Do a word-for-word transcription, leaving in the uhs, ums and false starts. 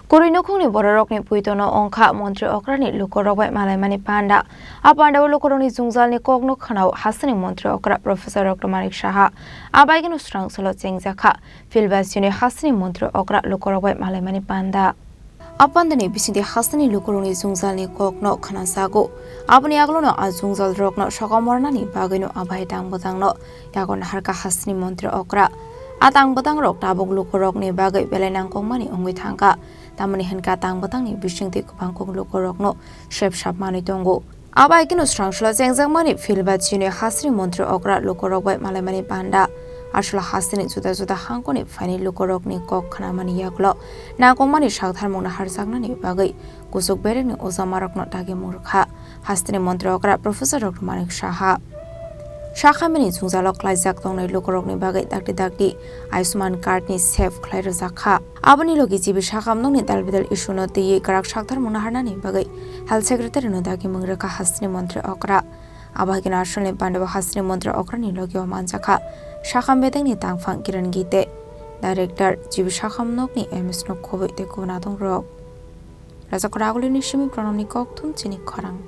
Kwrwi nukhungni bororokni puitono wngkha montri okrani lukurok bai malaimani panda. A pandao lukurokni jwngjalni kokno khwnao hasteni montri okra Professor Doctor Manik Saha. A baigwino swrang salo chengjakha Philbasini hasteni montri okra lukurok bai malaimani panda. A pandani bisingtwi hasteni lukurokni jwngjalni kokno khwnajago. Aboni aglono a jwngjalrokno sokomornani bagwino a bai tang bwtangno yago naharkha hasteni montri okra. A tang bwtangrok tabuk lukurokni bagwi belai nangkukmani wngwi thangkha. Tamoni hwnkha tang bwtangni bisingtwi kwbangkuk lukurokno sep sap manwi tongo. Abo hai kheno swrang salo chengjakmani Philbasini hasteni montri okra lukurok bai malaimani panda. Aswk hasteni juda juda hangkoni phaini lukurokni kok khnamani yagulo nangkukmani saktharmung naharjaknani bagwi kuchuk berekni ojamarokno dagimung rwkha. Hasteni montri okra Professor Doctor Manik Saha. Sakhamani jwngjalo klaijak tongnai lukurokni bagwi dakti dakti Ayushman Card ni sep khlai rwjakha. Aboni logi G B Sakham nokni dalbidal issue no twiwi kwrak saktharmung naharnani bagwi Health Secretary no dagimung rwkha hasteni montri okra. Abo hai kheno asolni pandao hasteni montri okrani logio manjakha Sakham bedekni tangphang Kiran Gite, Director G B Sakham nokni M S no khobwi tei kubun adongrok. Rajakora agulini simi pranamni kokthum chini khorang.